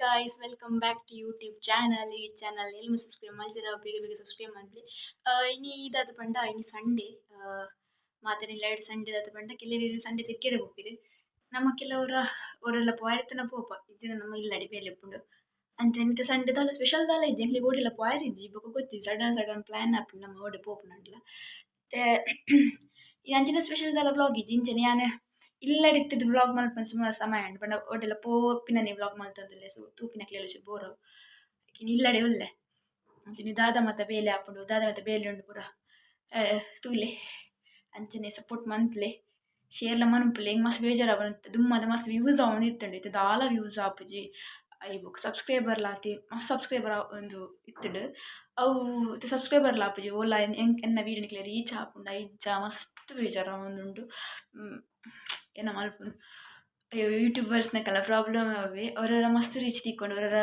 Guys, welcome back to YouTube channel. ಈ channel ಎಲ್ಮ subscribe ಮಲ್ಜರ, ಬೇಗ ಬೇಗ ಸಬ್ಸ್ಕ್ರೈಬ್ ಮನ್ಪುಲೆ. ಇನಿ ಇದಾದ ಪಂಡ ಇನಿ ಸಂಡೇ. ಮಾತೆನಿಲ್ಲ ಎರಡು ಸಂಡೇ ದಾದ ಪಂಡ ಕೆಲವೆರ್ ಸಂಡೇ ತಿರ್ಗೆರೆ ಪೋಪೆರ್. ನಮ್ಮ ಕೆಲವರ ಒರೆಲ್ಲ ಪೋಯೆರ್ತನ ಪೋಪ ಇಜ್ಜಿಂಡ ನಮ್ಮ ಇಲ್ಲಡೆ ಬೇಲೆ ಉಪ್ಪುಂಡು. ಅಂಚ ಇನಿತ ಸಂಡೇ ದಾಲ ಸ್ಪೆಷಲ್ ದಾಲ ಇಜ್ಜಿ, ಎಂಕ್ಲೆಗ್ ಓಡೆಲ ಪೋಯೆರೆ ಇಜ್ಜಿ. ಬೊಕ ಗೊತ್ತಿಜ್ಜಿ, ಸಡನ್ ಸಡನ್ ಪ್ಲಾನ್ ಆಪುಂಡು ನಮ್ಮ ಓಡೆ ಪೋಪುನಂಡಲ. ಇತ್ತೆ ಅಂಚಿನ ಸ್ಪೆಷಲ್ ದಾಲ ವ್ಲಾಗ್ ಇಜ್ಜಿ. ಇಂಚನೆ ಯಾನ್ ಇಲ್ಲಡೆ ಇತ್ತುದು ವ್ಲಾಗ್ ಮಲ್ಪುನ ಸುಮಾರು ಸಮಯ ಆಂಡ್. ಪಂಡ ಓಡೆಲ ಪೋಪಿನನೆ ವ್ಲಾಗ್ ಮಲ್ತೊಂದುಲ್ಲೆ. ಸೊ ತೂಪಿನಕ್ಲೆಲ ಒಂಚೂರು ಬೋರ್ ಆವು. ಇಲ್ಲಡೆ ಉಲ್ಲೆ. ಅಂಚನೆ ದಾದ ಮಾತ ಬೇಲೆ ಆಪುಂಡು, ದಾದ ಮಾತ ಬೇಲೆ ಉಂಡು ಪೂರ ತೂಲೆ. ಅಂಚನೆ ಸಪೋರ್ಟ್ ಮನ್ತ್ಲೆ, ಶೇರ್ಲ ಮನ್ಪುಲೆ. ಎಂಕ್ ಮಸ್ತ್ ಬೇಜಾರ್ ಆಪುಂಡು. ದುಂಬದ ಮಸ್ತ್ ವ್ಯೂಸ್ ಆವೊಂದಿತ್ತುಂಡು, ಇತ್ತೆ ದಾಲ ವ್ಯೂಸ್ ಆಪುಜಿ. ಐ ಬೊಕ ಸಬ್ಸ್ಕ್ರೈಬರ್ ಆತಿ ಮಸ್ತ್ ಸಬ್ಸ್ಕ್ರೈಬರ್ ಉಂದು ಇತ್ತುಂಡು, ಅವು ಇತ್ತೆ ಸಬ್ಸ್ಕ್ರೈಬರ್ ಆಪುಜಿ. ಓಲ ಎನ್ನ ವೀಡಿಯೋ ನಿಕ್ಲೆ ರೀಚ್ ಆಪುಂಡ ಇಜ್ಜಾ, ಮಸ್ತ್ ಬೇಜಾರ್ ಆವೊಂದುಂಡು. ಏನ ಮಲ್ಪುನು, ಅಯ್ಯೋ, ಯೂಟ್ಯೂಬರ್ಸ್ನಕಲ್ನ ಪ್ರಾಬ್ಲಮ್ ಅವೇ. ಒರೊರ ಮಸ್ತ್ ರೀಚ್ ತಿಕ್ಕೊಂಡು, ಒರೊರ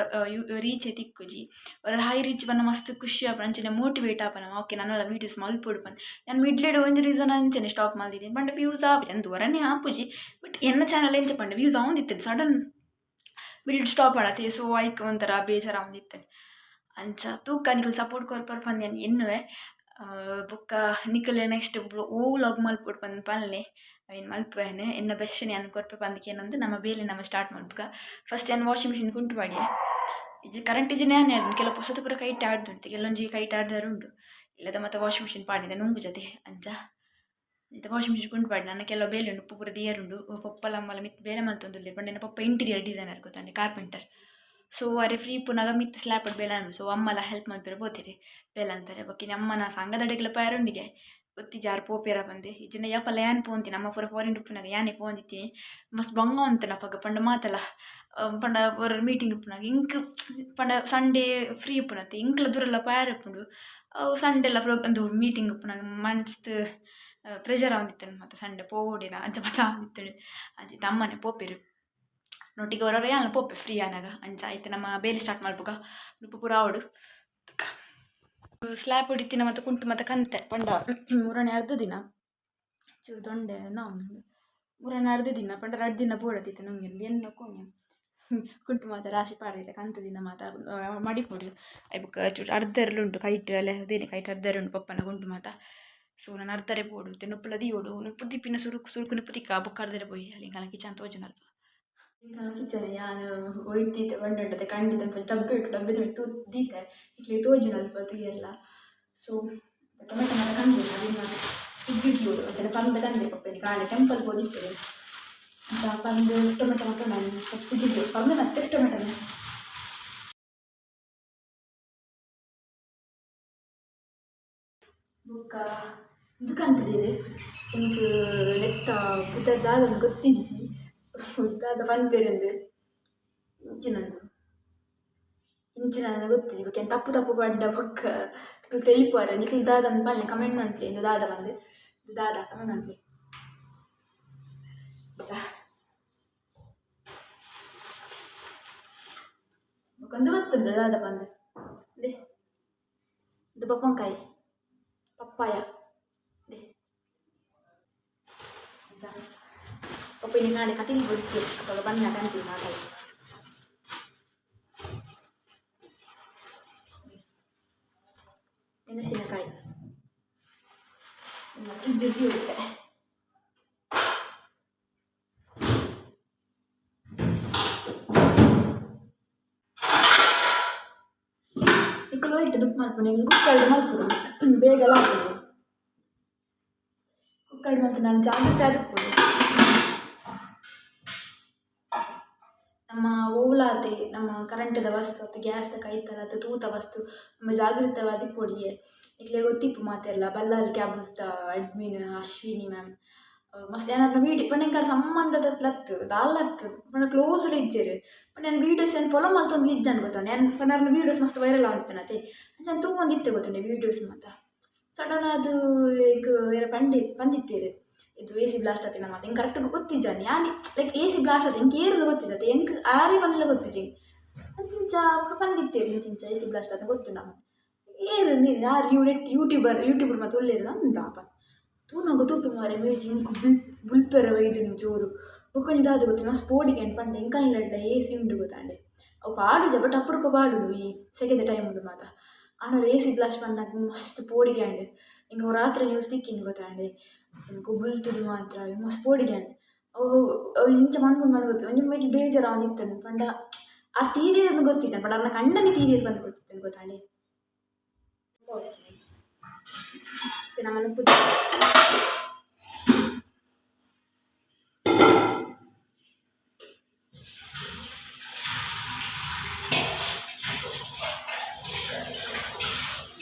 ರೀಚೇ ತಿಕ್ಕುಜಿ. ಒರೊರ ಹೈ ರೀಚ್ ಬನ್ನ ಮಸ್ತ್ ಖುಷಿ ಆಪುಂಡು. ಅಂಚನೆ ಮೋಟಿವೇಟ್ ಆಪುನ, ಓಕೆ ನನಲ ವೀಡಿಯೋಸ್ ಮಲ್ಪೊಡು ಪಂದ್. ಯಾನ್ ಮಿಡ್ಲೆಡ್ ಒಂಜಿ ರೀಸನ್ ಅಂಚನೆ ಸ್ಟಾಪ್ ಮಲ್ದಿದ್ದೀನಿ ಪಂಡ ವ್ಯೂಸ್ ಆಪುಜಿ ಅಂದ್ ಒರನೇ ಆಪುಜಿ. ಬಟ್ ಎನ್ನ ಚಾನಲ್ ಎಂಚ ಪಂಡ ವ್ಯೂಸ್ ಆವೊಂದಿತ್ತುಂಡು, ಸಡನ್ ಮಿಡ್ಲ್ ಸ್ಟಾಪ್ ಆಂಡತೆ. ಸೊ ಐಕ್ ಒಂಥರ ಬೇಜಾರ್ ಆವೊಂದಿತ್ತುಂಡು. ಅಂಚ ತೂಕ, ನಿಕುಲು ಸಪೋರ್ಟ್ ಕೊರ್ಪರ್ ಪಂದ್ ಯಾನ್ ಎನ್ನುವೆ. ಬೊಕ್ಕ ನಿಕುಲು ನೆಕ್ಸ್ಟ್ ಓ ವ್ಲಾಗ್ ಮಲ್ಪೊಡು ಪಂದ್ ಪನ್ಲೆ, ಅವೆನ್ ಮಲ್ಪುವೆನ್. ಎನ್ನ ಬೆಸ್ಟ್ ಯಾನ್ ಕೊರ್ಪೆ ಪಂದ್ ಕೇನೊಂದು ನಮ್ಮ ಬೇಲೆ ನಮ ಸ್ಟಾರ್ಟ್ ಮಲ್ಪುಗ. ಫಸ್ಟ್ ಯಾನ್ ವಾಷಿಂಗ್ ಮಿಷಿನ್ ಕುಂಟು ಪಾಡ್ಯೆ. ಇಜ್ಜಿ ಕರೆಂಟ್ ಇಜ್ಜಿನ ಯಾನ್ ಕೆಲವು ಪೊಸತ್ ಪೂರ ಕೈಟ್ ಆಡ್ದುಂಡು, ಕೆಲವೊಂಜಿ ಕೈಟ್ ಆಡ್ದಾರು ಉಂಡು. ಇಲ್ಲದ ಮತ್ತೆ ವಾಷಿಂಗ್ ಮಿಷಿನ್ ಪಾಡಿದೆ ನುಂಗು ಜೊತೆ. ಅಂಚ ಇತ್ತೆ ವಾಷಿಂಗ್ ಮಿಷಿನ್ ಕುಂಟು ಪಾಡಿ ನನ್ನ ಕೆಲವು ಬೇಲೆ ಉಂಡು, ಉಪ್ಪು ಪೂರ ದಿಯರುಂಡು. ಪಪ್ಪಲ ಅಮ್ಮಲ ಮಿತ್ತ್ ಬೇಲೆ ಮಲ್ತೊಂದುಲ್ಲೆರ್. ಪಂಡ ಎನ್ನ ಪಪ್ಪ ಇಂಟೀರಿಯರ್ ಡಿಸೈನರ್ ಗೊತ್ತಂಡೆ, ಕಾರ್ಪೆಂಟರ್. ಸೊ ಅರೆ ಫ್ರೀ ಇಪ್ಪುನಗ ಮಿತ್ತ್ ಸ್ಲ್ಯಾಪ್ ಬೇಲೆ ಸೊ ಅಮ್ಮಲ ಹೆಲ್ಪ್ ಮಲ್ಪೆರೆ ಪೋತೆರ್ ಬೇಲೆ ಅಂತಾರೆ. ಬೊಕ್ಕ ಅಮ್ಮನ ಸಂಘದಡೆಗ್ಲ ಪೋಯೆರುಂಡಿಗೆ, ಗೊತ್ತಿಜ್ಜಿ ಪೋಪೆರ ಪಂದ್. ಇಜ್ಜಿಂಡ ಯಾಪಲ ಯಾನ್ ಪೋಂತಿನಿ. ಅಮ್ಮ ಪೂರ ಫಾರಿನ್ ಉಪ್ಪುನಗ ಯಾನೇ ಪೋಂದಿತ್ತೀನಿ. ಮಸ್ತ್ ಬಂಗ ಉಂತುನ ಅಪಗ. ಪಂಡ ಮಾತಲ ಪಂಡ ಒರ ಮೀಟಿಂಗ್ ಉಪ್ಪುನಗ ಎಂಕ್ ಪಂಡ ಸಂಡೇ ಫ್ರೀ ಉಪ್ಪುನತೆ, ಎಂಕ್ಲ ದೂರೆಲ್ಲ ಪೋಯೆರೆ ಉಪ್ಪುಂಡು. ಅವು ಸಂಡೇ ಎಲ್ಲ ಉಂದು ಮೀಟಿಂಗ್ ಉಪ್ಪುನಗ ಮಸ್ತ್ ಪ್ರೆಷರ್ ಆವೊಂದಿತ್ತುಂಡು. ಮಾತ ಸಂಡೇ ಪೋವೊಡೇನ ಅಂಚ ಮಾತ ಆವೊಂದಿತ್ತುಂಡು. ಅಂಚ ಇತ್ತೆ ಅಮ್ಮನೆ ಪೋಪೆರ್ ಒಟ್ಟಿಗೆ, ಒರೊರ ಯಾನ್ಲ ಪೋಪೆ ಫ್ರೀ ಆನಗ. ಅಂಚ ಇತ್ತೆ ನಮ್ಮ ಬೇಲೆ ಸ್ಟಾರ್ಟ್ ಮಲ್ಪುಗ. ನುಪ್ಪು ಪೂರ ಆವೊಡು. ಸ್ಲ್ಯಾಪ್ ಇತ್ತಿನ ಮತ್ತು ಕುಂಟು ಮತ್ತು ಕಂತೆ. ಪಂಡ ಮೂರನೇ ಅರ್ಧ ದಿನ ಚೂರು ದೊಂಡೆ ನಾವುಂಡು. ಮೂರನೇ ಅರ್ಧ ದಿನ ಪಂಡ ರಡ್ಡ್ ದಿನ ಬೋಡತ್ತಿತ್ತು ನುಂಗಿಂದು ಎನ್ನ ಕೋಣೆ ಕುಂಟು ಮಾತ ರಾಶಿ ಪಾಡೈತೆ. ಕಂತ ದಿನ ಮಾತ ಮಡಿಪೊಡು. ಐ ಬೊಕ್ಕ ಚೂರು ಅರ್ಧರ್ಲು ಉಂಟು ಕೈಟ್ ಅಲೆ ಅದೇನೆ ಕೈಟ್ ಅರ್ಧರ್ ಉಂಟು ಪಪ್ಪನ ಕುಂಟು ಮಾತ. ಸೊ ನಾನು ಅರ್ಧರೆ ಪೋಡು, ಇತ್ತೆ ನುಪ್ಪುಲ ದೀವೊಡು. ನುಪ್ಪು ದೀಪಿನ ಸುರುಕು ಸುರುಕು ನುಪ್ಪು ತಿಕ್ಕ ಬೊಕ್ಕ ಅರ್ಧರೆ ಪೋಯಿ. ಅಲ್ಲಿ ಎಂಕಲ್ನ ಕಿಚನ್ ತೋಜುನಲ್ಪ. ಎಂಕಲ್ನ ಕಿಚನ್ ಯಾನ್ ಒಯ್ಟ್ ದೀತೆ ಬಂಡುಂಡತೆ ಕಂಡಿದ ಡಬ್ಬೆ ಉಂಟು, ಡಬ್ಬೆ ತೂ ದೀತೆ ಇಟ್ಲಿ ತೋಜುನಲ್ಪ ತೂಯೆರ್ಲ. ಸೊ ಟೊಮೆಟೊ ಮಾತ ಕಂಡು ಅದನ್ನ ಫ್ರಿಜ್ ದೀವೊಡು. ಅಂಚನೆ ಪಂದ್ ಕಂದೆ ಪಪ್ಪೆನಿ ಕಾಂಡೆ ಟೆಂಪಲ್ ಪೋದಿತ್ತೆರ್. ಅಂಚ ಪಂದ್ ಟೊಮೆಟೊ ಮಾತ ನಾನು ಫಸ್ಟ್ ಫ್ರಿಜ್ ದೀವೊಡು. ಪಂದ್ ನತ್ತೆ ಟೊಮೆಟೊನ ಬೊಕ್ಕ ಉಂದು ಕಂತುದೆರ್. ಎಂಕ್ ನೆತ್ತ ಪುದರ್ ದಾದ ಅಂದ್ ಗೊತ್ತಿಜ್ಜಿ, ದಾದ ಪನ್ಪೆರೆಂದ್. ಇಂಚಿನಂದು ಇಂಚಿನ ಗೊತ್ತಿಜ್ಜಿ. ಬೊಕ್ಕ ಯಾನ್ ತಪ್ಪು ತಪ್ಪು ಪಂಡ ಬೊಕ್ಕ ನಿಕುಲು ತೆಲಿಪುವರ್. ನಿಕುಲು ದಾದಂದ್ ಪನ್ಲೆ, ಕಮೆಂಟ್ ಮನ್ಪುಲೆ. ಇಂದು ದಾದ ಪಂದ್, ಇಂದು ದಾದ ಕಮೆಂಟ್ ಮನ್ಪುಲೆ. ಬೊಕ್ಕ ಉಂದು ಗೊತ್ತುಂಡು ದಾದ ಪಂದ್. ಇಂದೆ ಇಂದು ಪಪ್ಪಂಕಾಯಿ, ಪಪ್ಪಾಯ. ಇಂದೆ ಅಂಚ ಪಪ್ಪ ಇನಿ ಕಾಂಡೆ ಕಟೀಲ್ ಪೋದಿತ್ತೆರ್. ಅಪಗ ಬನ್ನಗ ಕಂತಿನಿ ಮಾತಲ. ಮೆಣಸಿನಕಾಯಿ ಫ್ರಿಜ್ ಇರುತ್ತೆ. ನಿಕುಲು ಒಯ್ಟ್ ನುಪ್ಪು ಮಲ್ಪುನೆ? ಕುಕ್ಕರ್ಡ್ ಮಲ್ಪೊಡು, ಬೇಗಲ ಆಪುಂಡು. ಕುಕ್ಕರ್ಡ್ ಮಲ್ತ್ ನಾನು ಜಾಗ್ರತೆ ಆದಿಪ್ಪೊಡು. ನಮ್ಮ ಓಲಾತೆ ನಮ್ಮ ಕರೆಂಟ್ದ ವಸ್ತು ಅತ್ತು ಗ್ಯಾಸ್ದ ಕೈತಲ್ ಅತ್ತು ತೂತ ವಸ್ತು ನಮ್ಮ ಜಾಗೃತವಾದಿಪ್ಪೊಡಿಯೆ. ನಿಕ್ಲೆಗ್ ಗೊತ್ತಿಪ್ಪು ಮಾತೆರ್ಲ, ಬಲ್ಲಾಲ್ ಕ್ಯಾಬೂಸ್ದ ಅಡ್ಮಿನ್ ಅಶ್ವಿನಿ ಮ್ಯಾಮ್ ಮಸ್ತ್ ಯಾನ್ ವೀಡಿಯೋ ಪಂಡ ಎಂಕ್ ಸಂಬಂಧದ ಲತ್ತ್ ದಾಲ ಅತ್ತ್, ಪಂಡ ಕ್ಲೋಸ್ ಲ ಇಜ್ಜೆರ್. ಪಂಡ ಯಾನ್ ವೀಡಿಯೋಸ್ ಯಾನ್ ಫಾಲೋ ಮಲ್ತೊಂದು ಇಜ್ಜಾಂಡ್ ಗೊತ್ತುಂಡು. ಯಾನ್ ಪಂಡ ಅರ್ನ ವೀಡಿಯೋಸ್ ಮಸ್ತ್ ವೈರಲ್ ಆವೊಂದಿತ್ತುಂಡತೆ, ಅಂಚ ಯಾನ್ ತೂವೊಂದಿತ್ತೆ ಗೊತ್ತುಂಡೆ ವೀಡಿಯೋಸ್ ಮಾತ. ಸಡನ್ ಆದ್ ಎಂಕ್ ಏರ ಪಂಡಿ ಪಂದಿತ್ತೆರ್, ಇದು ಎ ಸಿ ಬ್ಲಾಸ್ಟ್ ಆತಿನ ಮಾತ. ಎಂಕ್ ಕರೆಕ್ಟ್ ಗೊತ್ತಿಜ್ಜಾಂಡ್. ಯಾನ್ ಲೈಕ್ ಎ ಸಿ ಬ್ಲಾಸ್ಟ್ ಆತ ಎಂಕ್ ಏರ್ಂದ್ ಗೊತ್ತಿಜ್ಜಿ, ಎಂಕ್ ಆರೇ ಪಂದ್ಲ ಗೊತ್ತಿಜ್ಜಿ. ಅಂಚಿಂಚ ಪಂದಿತ್ತೆರ್, ಇಂಚಿಂಚ ಎ ಸಿ ಬ್ಲಾಸ್ಟ್ ಆತ ಗೊತ್ತುಂಡ. ಏರ್ ಯಾರ್ ಯೂನೆಟ್ ಯೂಟ್ಯೂಬರ್ ಯೂಟ್ಯೂಬರ್ ಮಾತ ಉಲ್ಲೆರ್ ಅಂದ ತೂನಗ ತೂಪೆ ಮಾರ್ರೆ ಮೇಜ್ ಎಂಕ್ ಬುಲ್ ಬುಲ್ಪೆರೆ ಬೈದುಂಡು ಜೋರು. ಬೊಕ್ಕ ಒಂಜಿ ದಾದ ಗೊತ್ತ, ಮಸ್ತ್ ಪೋಡಿಗೆ ಪಂಡ ಎಂಕಲ್ನ ಇಲ್ಲಡ್ಲ ಎ ಸಿ ಉಂಡು ಗೊತ್ತಾಂಡೆ. ಅವು ಪಾಡುಜ ಬಟ್ ಅಪರೂಪ ಪಾಡುನು ಈ ಸೆಕೆದ ಟೈಮ್ ಉಂಡು ಮಾತ ಆಂಡ ಎ ಸಿ ಬ್ಲಾಸ್ಟ್ ಪನ್ನಗ ಮಸ್ತ್ ಪೋಡಿಗೆ ಆಂಡ್ ಎಂಕ್ ರಾತ್ರೆ ನ್ಯೂಸ್ ತಿಕ್ಕಿನಿ ಗೊತ್ತಾಂಡೆ ಎಂಕ್ ಬುಲ್ತುದು ಮಾತ್ರ ಮಸ್ತ್ ಪೋಡಿಗೆ ಆಂಡ್ ಅವು ಅವು ಇಂಚ ಮನ್ಪುಂಡು ಪಂದ್ ಗೊತ್ತು ಒಂಜಿ ಮೆಟ್ಲ್ ಬೇಜಾರು ಆವೊಂದಿತ್ತುಂಡು ಪಂಡ ಆರ್ ತೀರಿಯೆರ್ ಗೊತ್ತಿಜ್ಜ ಪಂಡ ಅರ್ನ ಕಂಡನಿ ತೀರಿಯೆರ್ ಪಂದ್ ಗೊತ್ತಿತ್ತುಂಡು ಗೊತ್ತಾಂಡೆ ನಮ್ಮನ್ನು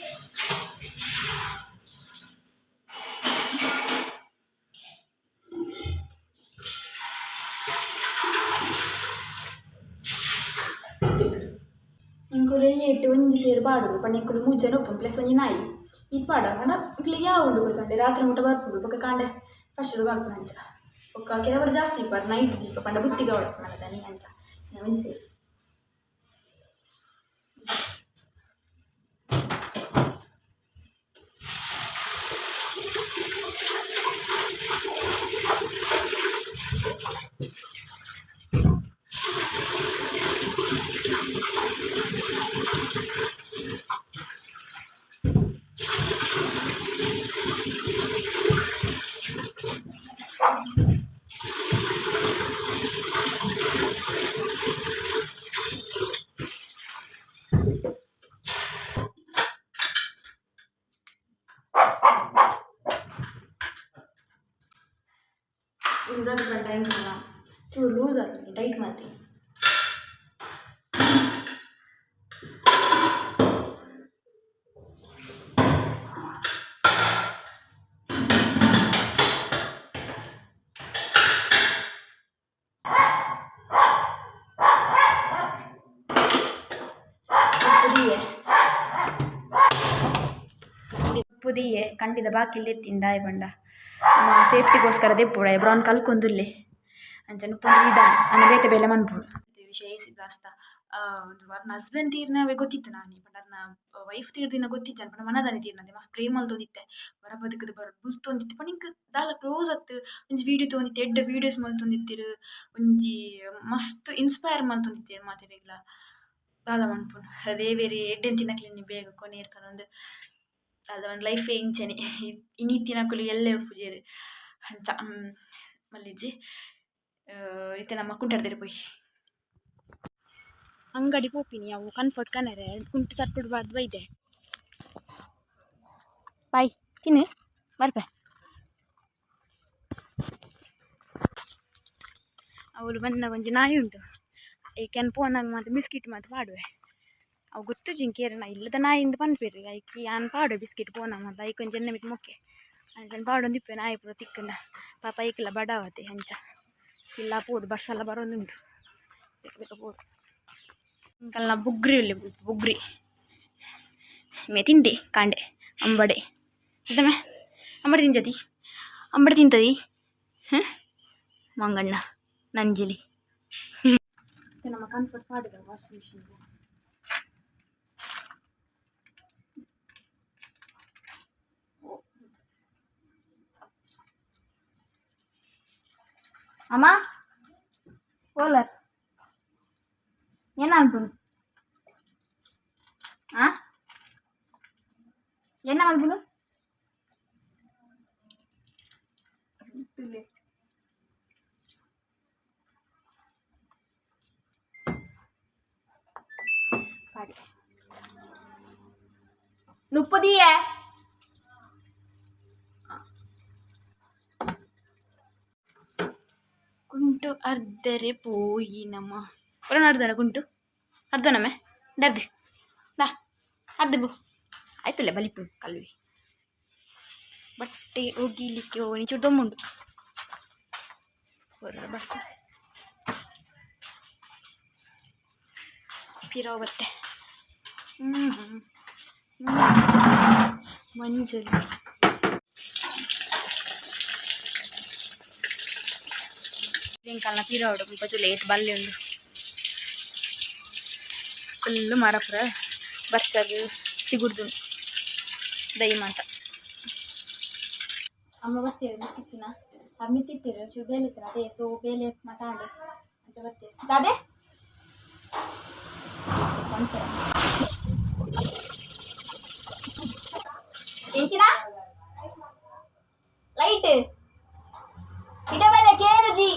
ಎಂಕುಲು ಎಲ್ಲಿ ಒಂಜಿ ಸೇರು ಪಾಡುನು ಪಂಡ ಎಂಕುಲು ಮೂಜಿ ಜನ ಉಪ್ಪುನು ಪ್ಲಸ್ ಒಂಜಿ ನಾಯಿ ಈತ್ ಪಾಡ ಪಂಡ ಎಂಕ್ಲೆಗ್ ಯಾವ ಉಂಡು ಗೊತ್ತುಂಡೆ ರಾತ್ರಿ ಮುಟ ಬರ್ಪುಂಡು ಬೊಕ್ಕ ಕಾಂಡೆ ಫಸ್ಟ್ ಬರ್ಪುನು ಅಂಚ ಬೊಕ್ಕ ಕೆಲವರು ಜಾಸ್ತಿ ಇಪ್ಪರು ನೈಟ್ ದೀಪ ಪಂಡ ಬುತ್ತಿಗೆ ಹೊಡ್ಪುನಲ್ಲ ದನಿ ಅಂಚ ಒಂಜಿ ಸೇರು ಉಂಡಾದ ಪಂಡ ಎಂಕಲ್ನ ಚೂರು ಲೂಸ್ ಆತುಂಡು ಟೈಟ್ ಮಲ್ತಿ ಪುದಿಯೆ ಕಂಡಿದ ಬಾಕಿಲ್ ದೆತ್ತಿನ ದಾಯೆ ಪಂಡ ಸೇಫ್ಟಿಗೋಸ್ಕರ ದೆಪ್ಪೊಡು ಬ್ರೌನ್ ಕಲ್ಕೊಂದುಲ್ಲೆ ಅಂಚ ನುಪ್ಪೊಂದು ನಿಧಾನ ನನ ಬೇತೆ ಬೇಲೆ ಮನ್ಪೊಡು ವಿಷಯ ಎ ಸಿ ಬ್ಲಾಸ್ತ ಒಂದು ಅರ್ನ ಹಸ್ಬೆಂಡ್ ತೀರ್ನವೇ ಗೊತ್ತಿತ್ತು ನಾನಿ ಪಂಡ ಅರ್ನ ವೈಫ್ ತೀರ್ದಿನ ಗೊತ್ತಿಜ್ಜಾಂಡ್ ಪಂಡ ಮನದಾನಿ ತೀರ್ನಂತೆ ಮಸ್ತ್ ಪ್ರೇಮ ಮಲ್ತೊಂದಿತ್ತೆ ಒರ ಬದುಕುದು ಬರ ಬುಲ್ತೊಂದಿತ್ತೆ ಪಂಡ ಎಂಕ್ ದಾಲ ಕ್ಲೋಸ್ ಅತ್ ಒಂಜಿ ವೀಡಿಯೋ ತೂವೊಂದಿತ್ತೆ ಎಡ್ಡೆ ವೀಡಿಯೋಸ್ ಮಲ್ತೊಂದಿತ್ತೆರ್ ಒಂಜಿ ಮಸ್ತ್ ಇನ್ಸ್ಪೈರ್ ಮಲ್ತೊಂದಿತ್ತೆರ್ ಮಾತೆರೆಗ್ಲ ದಾದ ಮನ್ಪುನು ದೇವೆರ್ ಎಡ್ಡೆಂತಿನಕ್ಲೆನ್ ಬೇಗ ಕೊನೆಯೆರ್ ಪನೊಂದು ದಾದ ಒಂಜಿ ಲೈಫೇ ಇಂಚನೆ ಇನಿತಿನಕುಲು ಎಲ್ಲೆ ಉಪ್ಪುಜೆರ್ ಅಂಚ ಮಲ್ಲಿಜ್ಜಿ ಇತ್ತೆ ನಮ್ಮ ಕುಂಟಾರ್ದೆರ್ ಪೋಯಿ ಅಂಗಡಿ ಪೋಪಿನಿ ಅವು ಕಂಫರ್ಟ್ ಕನರೆ ಕುಂಟು ಚಟ್ಟುಡು ಪಾಡ್ದ್ ಬೈದೆ ಬಾಯ್ ತಿನ್ನು ಬರ್ಪೆ ಅವಳು ಬನ್ನಗ ಒಂಜಿ ನಾಯಿ ಉಂಟು ಐಕ್ ಪೋನಾಗ ಮಾತ ಬಿಸ್ಕಿಟ್ ಮಾತ ಪಾಡುವೆ ಅವು ಗೊತ್ತುಜಿ ಎಂಕ್ ಏರೆನ ಇಲ್ಲದ ನಾಯಿಂದ್ ಪನ್ಪೆರ್ ಐಕ್ ಯಾನ್ ಪಾಡುವೆ ಬಿಸ್ಕಿಟ್ ಪೋನಾಗ ಮಾತ ಐಕ್ ಒಂಜಿ ಎನ್ನ ಮಿತ್ತ್ ಮೊಕ್ಕೆ ಅಂಚನೆ ಪಾಡೊಂದಿಪ್ಪೆ ನಾಯಿ ಪೂರ ತಿಕ್ಕುಂಡ ಪಾಪ ಐಕ್ಲ ಬಡವತೆ ಅಂಚ ಇಲ್ಲ ಪೋಡು ಬರ್ಸಲ ಬರೊಂದುಂಡು ಬೇಗ ಬೇಗ ಪೋಡು ಎಂಕಲ್ನ ಬುಗ್ರಿ ಉಲ್ಲೆ ಬುಗ್ರಿ ಮೇ ತಿಂದೆ ಕಾಂಡೆ ಅಂಬಡೆ ಇದ್ದಮೆ ಅಂಬಡೆ ತಿಂಜತಿ ಅಂಬಡೆ ತಿಂತದಿ ಹಾಂ ಮಂಗಣ್ಣ ನಂಜಿಲಿ ನಮ್ಮ ಕಂಫರ್ಟ್ ಪಾಡಿದ ವಾಷಿಂಗ್ ಮಿಷಿನ್ ಅಮ್ಮ ಓಲರ್ ಏನ ಅನ್ಪುನು ಆ ಏನ ಮಲ್ಪುನು ಪಾಡಿ ನುಪ್ಪುದಿಯೇ ಕುಂಟು ಅರ್ಧರೆ ಪೋಯಿ ನಮ್ಮ ಬರೋಣ ಅರ್ಧನ ಕುಂಟು ಅರ್ಧನಮೆ ದರ್ದು ದಾ ಅರ್ಧ ಬು ಆಯ್ತಲ್ಲ ಬಲಿಪು ಕಲ್ವಿ ಬಟ್ಟೆ ಒಗಿಲಿಕ್ಕೆ ಚೂರು ದಮ್ಮುಂಡು ಬರ್ಸ ಪಿರಾವ್ ಬತ್ತೆ ಹ್ಞೂ ಹ್ಞೂ ಮಂಜಲ್ಲಿ ಎಂಕಲ್ನ ಪಿರಾವುಡು ಮುಲ್ಪ ತೂಲೆ ಏತ್ ಬಲ್ಲೆ ಉಂಡು ಫುಲ್ಲು ಮರ ಪೂರ ಬರ್ಸಗ್ ಚಿಗುರ್ದುಂಡು ದೈ ಮಾತ ಅಮ್ಮ ಬತ್ತೇರು ಮಿತ್ತಿತ್ತಿನ ಆ ಮಿತ್ತಿತ್ತೆರ್ ಚೂರು ಬೇಲೆ ಇತ್ತಿನ ಅದೇ ಸೊ ಬೇಲೆ ಮಾತಾಂಡ್ ಅಂಚ ಬತ್ತೇರು ದಾದೆ ಮನ್ಪೆರೆ. ಎಂಚಿನ ಲೈಟ್ ಇದ ಮೇಲೆ ಕೇನುಜಿ.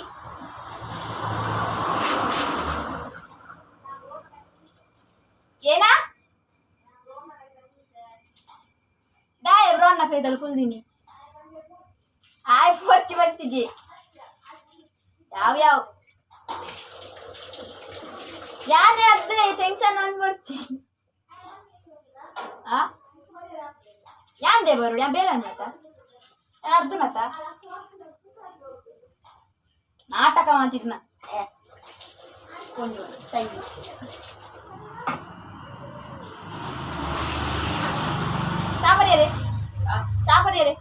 ಏನಾ ದಾಯ ಬ್ರೋನ್ನ ಕೈದಲ್ಲಿ ಕುಲ್ದಿನಿ ಆಯ್ ಫೋರ್ಚಿ ಬರ್ತಿದ್ದಿ ಯಾವ ಯಾವ ಯಾರೇ ಅರ್ಧ ಟೆನ್ಷನ್ ಒಂದು ಬರ್ತಿ. ಆ ಯಾಂದೆ ಬರು ಯಾ ಬೇರೆ ಅನ್ಮತ ಅರ್ಧನತ ನಾಟಕ ಮಾಡ್ತಿದ್ನ. ಏ, ಒಂದು ಟೈಮ್ ಚಾಪರಿಯರೆ ಚಾಪರಿಯರೆ.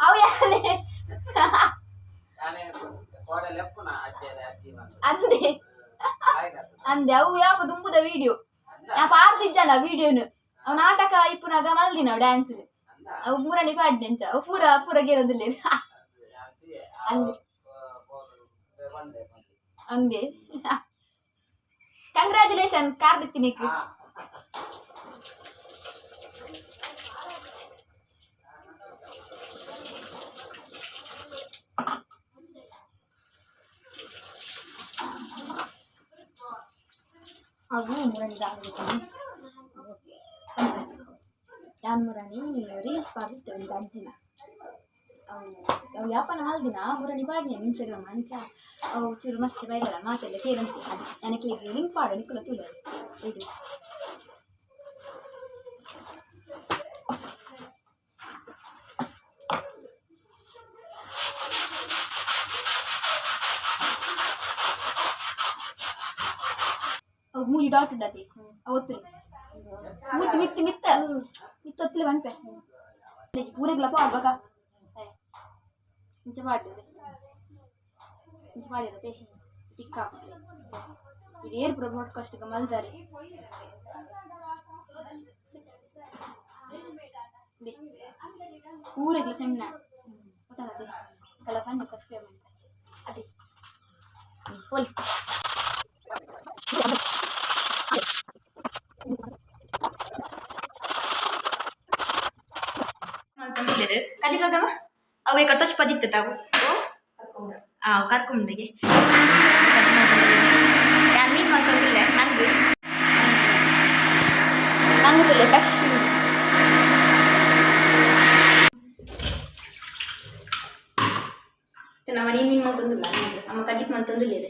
ಅವು ಯಾಲೆ ಅಂದೆ ಅಂದೆ ಅವು ಯಾಪ ದುಂಬುದ ವಿಡಿಯೋ ಯಾ ಪಾಡ್ದಿಜ್ಜನ ವಿಡಿಯೋನು. ಅವು ನಾಟಕ ಇಪ್ಪುನಾಗ ಮಲ್ದಿನ ಡ್ಯಾನ್ಸ್. ಅವು ಮೂರನೇ ಪಾಡ್ನೆ ಅಂಚ ಅವು ಪೂರ ಪೂರ ಗೇರೊಂದಿಲ್ಲ ಅಂದೆ ಅಂದೆ. ಕಂಗ್ರ್ಯಾಚುಲೇಷನ್ ಕಾರ್ದಿತ್ತಿನಿಕ್. ಅವು ಮುರಣಿ ಯಾನ್ ಮುರಣಿ ರೀಲ್ಸ್ ಪಾಡ್ದಿತ್ತೆ ಒಂಜಿ ಅಜ್ಜಿನ. ಅವು ಅವು ಯಾಪನ ಮಲ್ದಿನ ಮುರಣಿ ಪಾಡ್ನೆ ಇನ್ಸ್ಟಾಗ್ರಾಮ್ ಅಂಚ. ಅವು ಚೂರು ಮಸ್ತ್ ವೈರಲ್ ಮಾತೆಲ್ಲ ಕೇರಂತೆ. ನನಗೆ ಲಿಂಕ್ ಪಾಡು ನಿಕುಲ ತೂಲೆ ಇದು. ಅವು ಮೂಜಿ ಡಾಟ್ ಉಂಡತಿ ಅವು ಒತ್ತುರಿ ಮುತ್ತು ಮಿತ್ತು ಮಿತ್ತ ಮಿತ್ತ ಒತ್ತಲೆ ಪನ್ಪೆ ಪೂರೆಗ್ಲ ಪಾಡ್ಬಕ ಇಂಚ ಪಾಡ್ದಿದೆ ಇಂಚ ಪಾಡಿರತೆ ಟಿಕ್ಕ ಇದು ಏರ್ ಪೂರ ಕಷ್ಟಕ್ಕೆ ಮಲ್ದಾರೆ ಪೂರೆಗ್ಲ ಸಣ್ಣ ಗೊತ್ತಾಗತ್ತೆ ಕಲ ಪನ್ನೆ ಸಬ್ಸ್ಕ್ರೈಬ್ ಅಂತ ಅದೇ ಪೋಲಿ ಮಲ್ತೊಂದುಲ್ಲೆರ್ ಕಜಿಪು ದಾದವ ಅವು ಎಕಡೆ ತೋಚ್ಪದಿತ್ತೆ ತಾವು. ಆ ಕರ್ಕೊಂಡೆಗೆ ಯಾನ್ ಮೀನ್ ಮಲ್ತೊಂದುಲ್ಲೆ. ನಂಗ್ ನಂಗುದುಲ್ಲೆ ಫ್ರೆಶ್. ನಮ್ಮ ನೀನು ಮೀನ್ ಮಲ್ತೊಂದುಲ್ಲ, ಅಮ್ಮ ಕಜಿಪು ಮಲ್ತೊಂದುಲ್ಲೆರ್.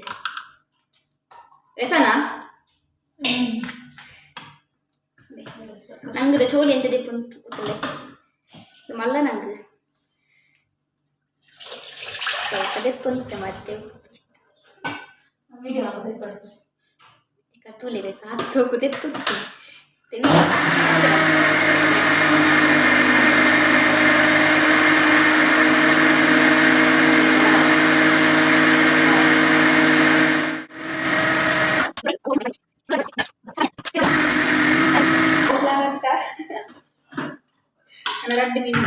ರೆಸನಾ ನಂಗುದ ಚೋಲಿ ಎಂಚ ದೆಪ್ಪುಂತು ಗೊತ್ತುಲ್ಲೆ. ಇದು ಮಲ್ಲ ನಂಗ್ ಸ್ವಲ್ಪ ದೆತ್ತೊಂದಿತ್ತೆ ಮತ್ತೆ. ವಿಡಿಯೋ. ತೂಲೆ ಸಾತ್ ಸೋಕು ದೆತ್ತೊಂದಿತ್ತೆ. ರಡ್ಡ್ ಮೀನು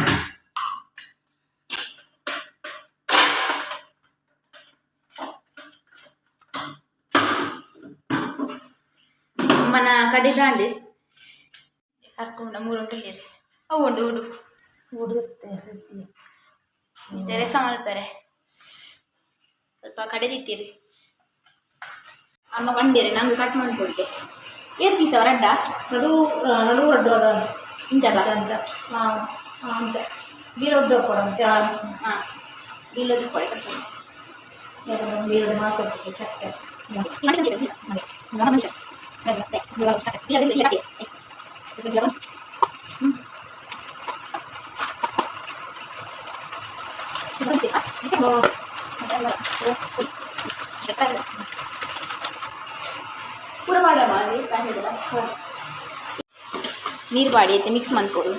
ಅಮ್ಮನ ಕಡಿದಾಂಡ್ ಕರ್ಕೊಂಡ ಮೂರೊಂದುಲ್ಲೆರ್. ಅವು ಉಂಡು ಉಂಡು. ಉಡುತ್ತೆ. ರಸ ಮಲ್ಪೆರೆ ಸ್ವಲ್ಪ ಕಡೆದಿತ್ತೀರಿ. ಅಮ್ಮ ಬಂಡೇರಿ ನಂಗೆ ಕಟ್ ಮಾಡ್ಕೊಡ್ತೆ. ಏರ್ ಪೀಸ್ ಅವ ರಡ್ಡ? ನಡು ನಡು ರಡ್ಡು ಅದ. ಇಂಚಲ್ಲ? ಅಂಚ ಅಂಚ ಬೀರೊಡ್ಡು ಕೊಡಂತೆ. ಹಾಂ, ಬೀಲೋದು ಕೊಡೆ ಕಟ್. ಬೀರೊಡ್ಡು ಮಾಸ ಚಟ್ಟೆ. ಪೂರ ಮಾಡಮ್ಮ ಅಲ್ಲಿ ನೀರು ಬಾಡಿ ಐತೆ ಮಿಕ್ಸ್ ಮಾಡ್ಕೊಡು.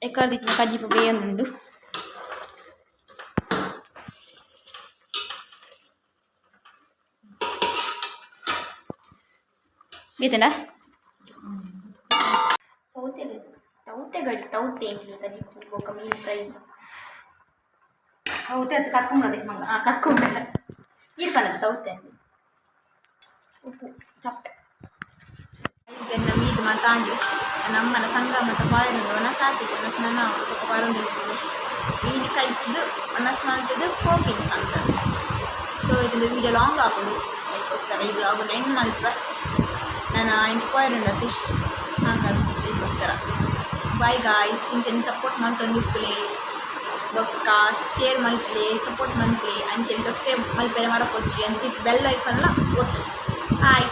ಎಕ್ಕರ್ದಿತ್ತಿನ ಕಜ್ಜಿಪು ಬೇಯೊಂದುಂಡು. ಬೇತನಾ? ತೌತೆ, ತೌತೆ ಗಡಿ, ತೌತೆ ಎಂಕ್ಲೆ ಕಜಿಪು ಬೊಕ್ಕ ಮೀನು ಫ್ರೈ. ಹೌದೇ, ಅದು ಕರ್ಕೊಂಬರದೆ ಮಂಗ. ಆ, ಕಕ್ಕೊಂಡ ನೀರು ಪನ್ನದು ತೌತೆ ಅಂದು. ಉಪ್ಪು, ಚಪ್ಪೆ. ಇದನ್ನ ಮೀದು ಮಾತಾಂಡು ನಮ್ಮನ ಸಂಘ ಮತ್ತು ಪಾಯರುಂಡು. ಒನಸ್ ಆತಿತ್ತು, ಒನಸ್ ನನ್ನ ಬೊಕ್ಕ ಬರೊಂದು ಮೀನು ಕೈತದು ಒನಸ್ ಮಲ್ತದು ಪೋಪಿನ ಸಂಘ. ಸೊ ಇದೊಂದು ವೀಡಿಯೋ ಲಾಂಗ್ ಆಪುಂಡು, ಅದಕ್ಕೋಸ್ಕರ ಈ ವ್ಲಾಗ್ ಎಂಡ್ ಮಲ್ಪೆ. ನಾನು ಎಂಕ್ ಪೋಯರುಂಡು ಅತಿ ಸಂಘ, ಅದಕ್ಕೋಸ್ಕರ ಬಾಯ್ ಗಾಯ್ಸ್. ಇಂಚನೆ ಸಪೋರ್ಟ್ ಮಲ್ತೊಂದು ಇಪ್ಪುಲೆ. ಬೊಕ್ಕ ಶೇರ್ ಮಲ್ಪುಲೆ, ಸಪೋರ್ಟ್ ಮಲ್ಪುಲೆ. ಅಂಚನೆ ಸಬ್ಸ್ಕ್ರೈಬ್ ಮಲ್ಪೆರೆ ಮರಪೊಚ್ಚಿ ಅಂತ ಬೆಲ್ ಐಕನ್ಲ ಒತ್ತು. ಬಾಯ್.